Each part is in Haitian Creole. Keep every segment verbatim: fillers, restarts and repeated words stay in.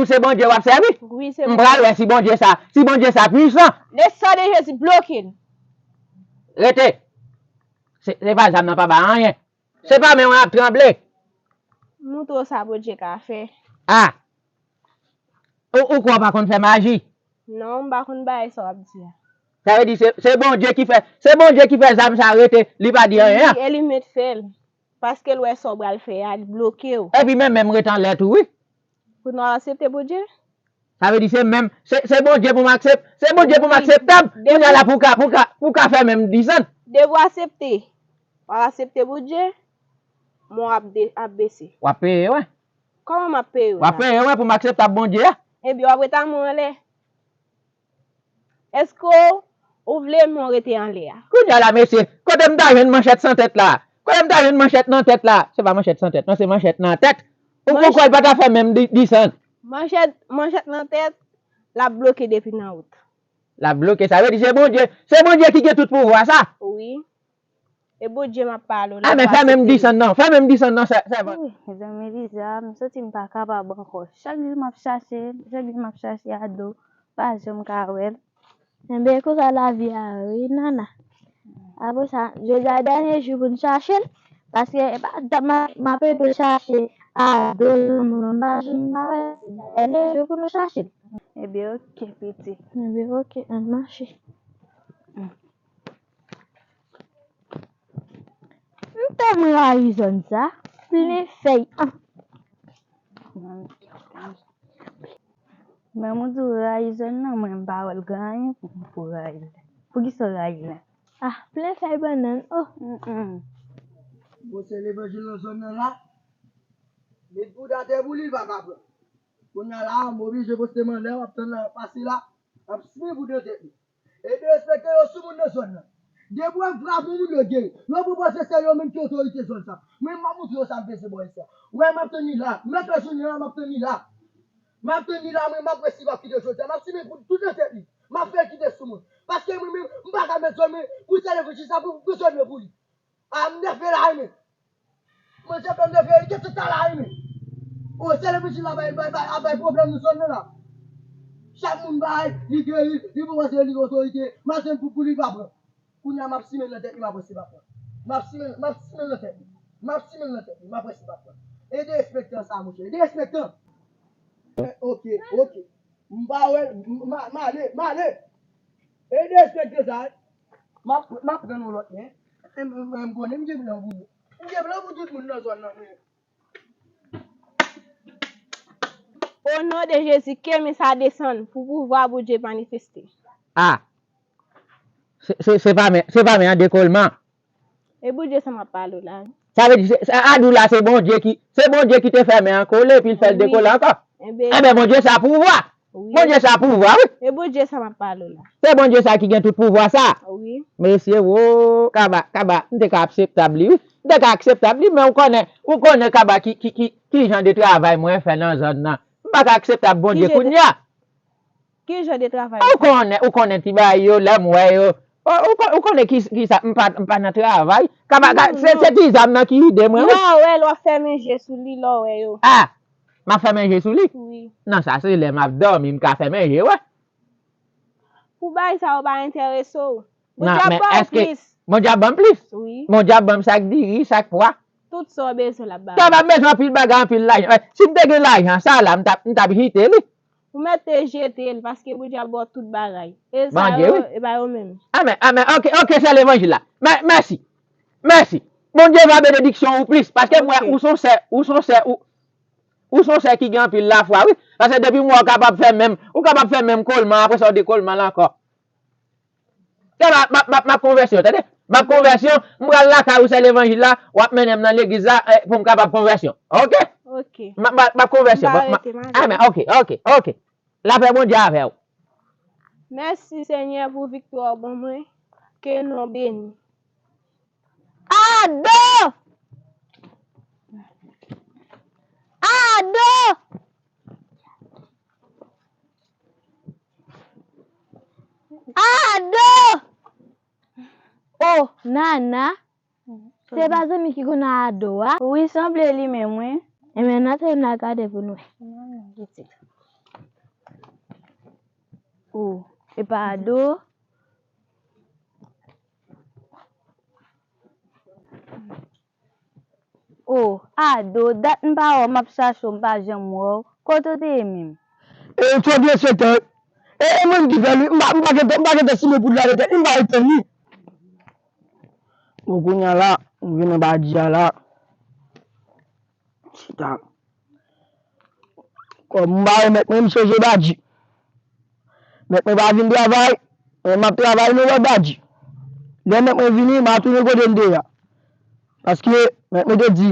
Se Bondye w ap sèvi? Wi, se Bondye. M pral wè si Bondye sa, si Bondye sa pwisan. Le sang de Jésus, bloke l. Rete. Se, se pa zam nan pa ba anyen. Se pa men w ap tranble. Montre w sa Bondye ka fè. Ah. Ou, ou kwè w pa konn fè maji? Non, m pa konn bagay sa w ap di a. Sa vle di se, se Bondye ki fè, se Bondye ki fè zam sa rete, li pa di anyen an. Wi, e li mèt fè l. Paske l wè sa w pral fè a, li bloke w. Epi men menm ret anlè tou, wi. Kounye a w aksepte Bondye? Sa vle di se menm, se, se Bondye pou m aksep-, se Bondye pou m akseptab. Kounye a la pou ka, pou ka, pou ka fè menm disann. Depi w aksepte, w ap aksepte Bondye, men w ap de-, ap bese. W ap peye, wi. Kòman m ap peye w la? W ap peye, wi, pou m akseptab Bondye a. Ebyen, w ap ret a men w anlè. Èske ou vle men w rete anlè a? Kounye a la, mesye, kote m ta jwenn manchèt san tèt la? Kote m ta jwenn manchèt nan tèt la? Se pa manchèt san tèt, non, se manchèt nan tèt. Ou, ou kwè l pa ta fè menm di-, disann? Manchèt, manchèt nan tèt, l ap bloke depi nan wout. L ap bloke, sa vle di se Bondye, se Bondye ki gen tout pouvwa sa. Wi. E Bondye m ap pale w la. Ah, men fè menm disann nan, fè menm disann nan, sè, sèvant. Wi, mezanmi Liza, m santi m pa kapab ankò. Chak jou m ap chache, chak jou m ap chache Ado, pa janm ka wè l. Enben, konsa lavi a ye, wi, Nana. Apre sa, jodi a dènye jou pou n chache l, paske e pa dat m ap, m ap ede w chache Ado, lanmou, m pa janm ka wè l. Dènye jou pou nou chache l. Ebyen, oke, piti. Ebyen, oke, ann mache. M tèlman rayi zòn sa, plen fèy an. Menm ou di w rayi zòn nan, mwen m pa wè l gen anyen pou, pou rayi l. Poukisa w rayi l la? Ah, plen fèy bannann, oh. Bon, se levanjil nan zòn nan la. Met poud atè pou li, l pa ka pran. Kounye a la, m oblije poste m anlè, w ap tann l pase la, m ap simen poud nan tèt li. E derespekte yo sou moun nan zòn nan. Depi w wè m frape yon moun, yo geri. Yo pou panse se yo menm ki otorite zòn sa. Mwen, m ap montre yo sa m peze bò isi a. Wè, m ap tann li la. M mèt fè jounen an, m ap tann li la. M ap tann li la, mwen, m ap wè si l p ap kite jodi a. M ap simen poud tout nan tèt li. M ap fè l kite sou mwen. Paske mwen menm, m pa ka mèt zòn mwen pou sèl evanjil sa pou, pou zòn mwen pou li. A, m nève la, wi, men. Mwen, se pèp nève, li gen tout talè, wi, men. O, sèl evanjil la bay, bay, bay, ap bay pwoblèm nan zòn nan la. Chak moun bay, li geri, li pou panse li gen otorite, m ap simen poud pou li, l pa pran. Kounye a, m ap simen nan tèt li, m ap wè si l ap pran. M ap simen, m ap simen nan tèt li. M ap simen nan tèt li, m ap wè si l ap pran. E derespektan sa, monchè, e derespektan. Eh, oke, oke. M pa wè l, m, m, m ale, m ale. E derespektan sa, wi. M ap, m ap pran yon lòt, men. E m, m, m konnen m gen plan pou, m gen plan pou tout moun nan zòn nan, men. O non de Jezi, ke men sa desann pou pouvwa Bondye manifeste. Ah. Se, se, se pa men, se pa men an dekolman. E Bondye sa m ap pale w la. Sa vle di, se, se, Ado la, se Bondye ki, se Bondye ki te fè men an kole, epi l fè l dekole ankò. Enben, Bondye sa pouvwa. Wi. Bondye sa pouvwa, wi. E Bondye sa m ap pale w la. Se Bondye sa ki gen tout pouvwa sa. Wi. Mesye, wo, Kaba, Kaba, m te ka akseptab li, wi. M te ka akseptab li, men ou konnen, ou konnen Kaba ki, ki, ki, ki jan de travay mwen fè nan zòn nan. M pa ka akseptab Bondye kounye a. Ki jan de travay ou fè? Ou konnen, ou konnen ti bagay yo, lè m wè yo. Ou, ou kon-, ou konnen ki, ki sa, m pa, m pa nan travay. Kaba, ka, se, se ti zam nan ki ede mwen, wi. Lè w wè l, w ap fèmen je sou li, lè w wè yo. Ah! M ap fèmen je sou li? Wi. Non, sa se lè m ap dòmi, m ka fèmen je, wi. Pou bagay sa yo pa enterese w. Bondye ap ba w plis. Bondye ap ban m plis? Wi. Bondye ap ban m sak diri, sak pwa. Tout sa w bezwen, l ap ba w. Sa pa bezwen anpil bagay, anpil lajan. Eh, si m te gen lajan sa la, m t ap, m t ap jete li. Ou mèt te jete l, paske Bondye ap ba w tout bagay. E sa yo, e pa yo menm. Amèn, amèn. Oke, oke, sè levanjil la. Mè-, mèsi. Mèsi. Bondye va benediksyon ou plis, paske m wè ou se yon sè, ou se yon sè, ou, ou se yon sè ki gen anpil lafwa, wi. Paske depi m wè w kapab fè menm, ou kapab fè menm kolman, apre sa w dekolman l ankò. Tande, m ap, m ap, m ap, m ap konvèsyon, tande. M ap konvèsyon, m pral lakay ou sè levanjil la, w ap mennen m nan legliz la, eh, pou m kapab konvèsyon. Oke? Oke. M ap, m ap, m ap konvèsyon. M ap, m ap, amèn, oke, oke, oke. Lapè Bondye avè w. Mèsi, Senyè, pou viktwa w ban mwen. Ke non w beni. Ado! Ado! Ado! Oh, Nana. Se pa zanmi ki konn a Ado a? Wi, sanble li menm, wi. Enben, n antre n al gade pou n wè. Oh, e pa Ado? Oh, Ado, dat m pa wè w, m ap chache w, m pa janm wè w. Kote w te ye menm? E, ou twò byen sou tèt. E, e mwen ki fè l, wi. M pa, m pa gentan, m pa gentan simen poud la nan tèt li, m pa gentan li. Bon, kounye a la, m vin anba dji a la. Chita. Kòm m pa remèt mwen, m sonje badji. Mèt mwen pa vin travay, mwen m ap travay nan wè badji. Lè mèt mwen vini, m a tounen kote m te ye a. Paske mèt mwen te di,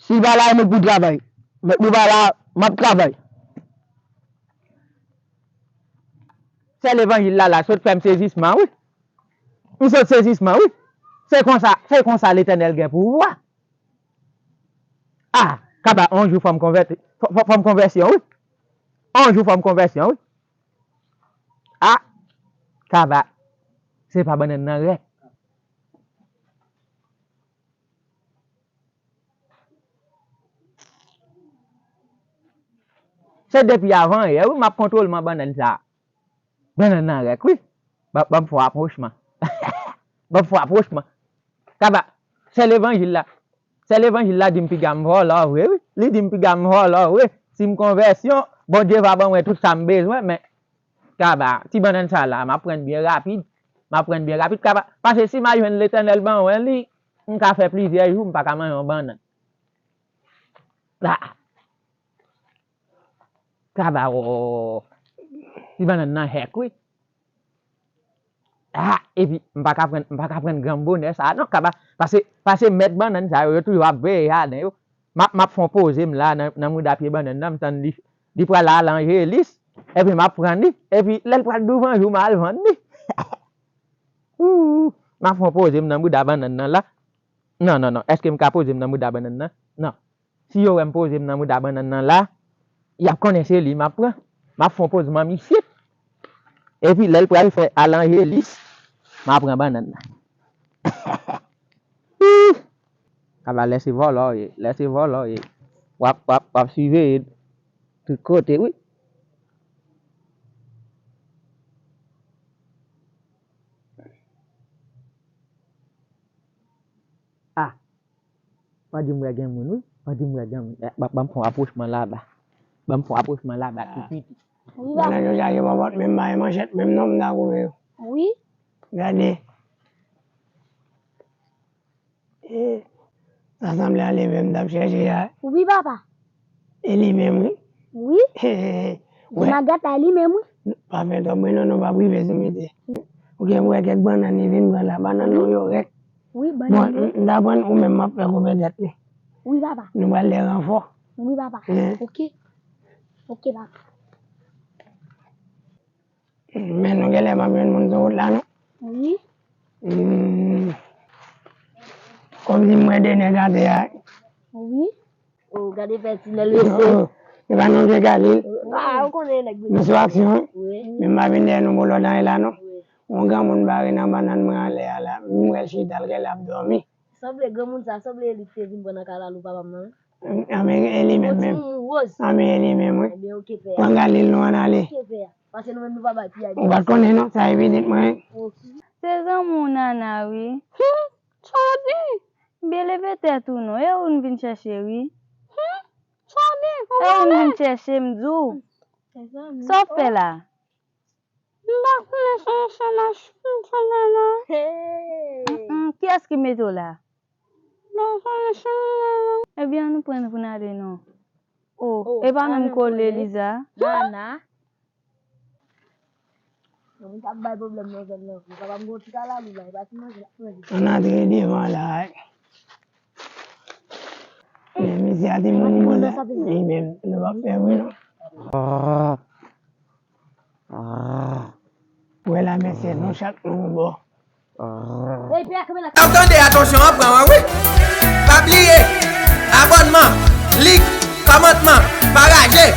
si l pa la, mwen pou travay. Mèt mwen pa la, m ap travay. Sè levanjil la, la sot fè m sezisman, wi. M sot sezisman, wi. Se konsa, se konsa Letènèl gen pou ou a. Ah, Kaba, on jou fò m konvèti, fò, fò, fò m konvèsyon, wi. On jou fò m konvèsyon, wi. Ah, Kaba, se pa bannann nan rèk. Se depi avan yè, wi, m ap kontwole bannann sa a. Bannann nan rèk, wi. Ban, ban m fè w apwochman. Ban m fè w apwochman. Kaba, sè levanjil la. Sè levanjil la di m piga m vòlò vre, wi. Li di m piga m vòlò vre. Si m konvèsyon, Bondye va ban mwen tout sa m bezwen, men Kaba, ti bannann sa la, m ap pran l byen rapid. M ap pran l byen rapid, Kaba. Paske si m al jwenn Letènèl ban mwen li, m ka fè plizyè jou, m pa ka manje yon bannann. Ah. Kaba, o, ti bannann nan hèk, wi. Ah, epi, m pa ka pran, m pa ka pran granm bonè sa a, non, Kaba. Paske, paske mèt bannann sa yo, yo toujou ap veye jaden yo. M ap, m ap fè yon poze m la nan, nan mouda pye bannann nan, m tann li, li pral al anjelis, epi m ap pran li, epi lè l pral douvan jou, m al vann li. Ooh, m ap fè yon poze m nan mouda bannann nan la. Non, non, non, èske m ka poze m nan mouda bannann nan? Non. Si yo wè m poze m nan mouda bannann nan la, y ap konnen se li m ap pran. M ap fè yon poze m an misyet. Epi lè l pral fè al anjelis, m a pran bannann nan. Ih! Kaba, lè se vòlò w ye, lè se vòlò w ye. W ap, w ap, w ap siveye tout kote, wi. Ah! Pa di m wè gen moun, wi. Pa di m wè gen moun. Eh, ban, ban m fè yon apwochman laba. Ban m fè yon apwochman laba, tou piti. Wi, papa. Bannann yo chaje bòbòt, menm bay manchèt, menm non m ta koupe yo. Wi. Gade. Eh, sa sanble a li menm m t ap chèche a. Wi, papa. E li menm, wi. Wi. He, he, he. Wè. Magat la, e li menm, wi. Pa fè twòp bri non, non, pa prive sou misye. Ou gen pou wè kèk bannann li vin pran la, bannann nou yo rèk. Wi, bannann yo. Bon, m, m ta pran ou menm m ap fè koupe tèt li. Wi, papa. Nou pral de ranfò. Wi, papa. Hen. Oke. Oke, papa. Men nou genlè m ap jwenn moun sou wout la, non? Wi. Hmm. Kòmsi m wè de nèg atè a. Wi. Oh, gade pè ti lè l rete. Oh, oh. E pa non se Galil. Ah, ou konnen nèg. Nou sou aksyon, wi. Wi. Men m pa vin dèyè nou pou lòt anyen la, non. Wi. Yon granmoun bare nan bannann mwen anlè a la. M wè l chita, l genlè ap dòmi. Sanble granmoun sa, sanble e li ki te vin pran nan kalalou papa m nan, wi. Anben, e li menm, menm. Yon ti moun woz. Anben, e li menm, wi. Anben, oke, pè a. Pran Galil nou ann ale. Oke, pè a. Paske nou menm nou pa bay piyay. Ou pa t konnen, non, sa e pitit mwen. Oke. Se zanmi w Nana, wi. Hmm, sa w di? Byen leve tèt ou non, e ou n vin chèche, wi. Hmm, sa w di? E ou n vin chèche, m di w. Se zanmi. Sa w fè la? M pa konnen se yon machin m fè la la. Hey! Mm, mm, kiyès ki mete w la? M pa konnen se mwen la la. Ebyen, ann pran pou n ale non. Oh, oh, e pa menm kole Liza? Nana. Non, moun k ap bay pwoblèm nan zòn nan. Li pa ban m gon ti kalalou la, e pa ti manje l ap manje. Ann antre devan la. Men misye a te mouri mwen la. Li menm, nou p ap fè wi non. Ah. Ah. Wè la, mesye, nou chak nou yon bò. Ah. Ey, pè a, kanpe la. Ap tande, atansyon an pran an, wi. Pa bliye, abònman, lik, kòmantman, paraje.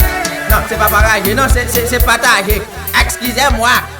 Non, se pa paraje, non, se, se, se pataje. Excusez-moi.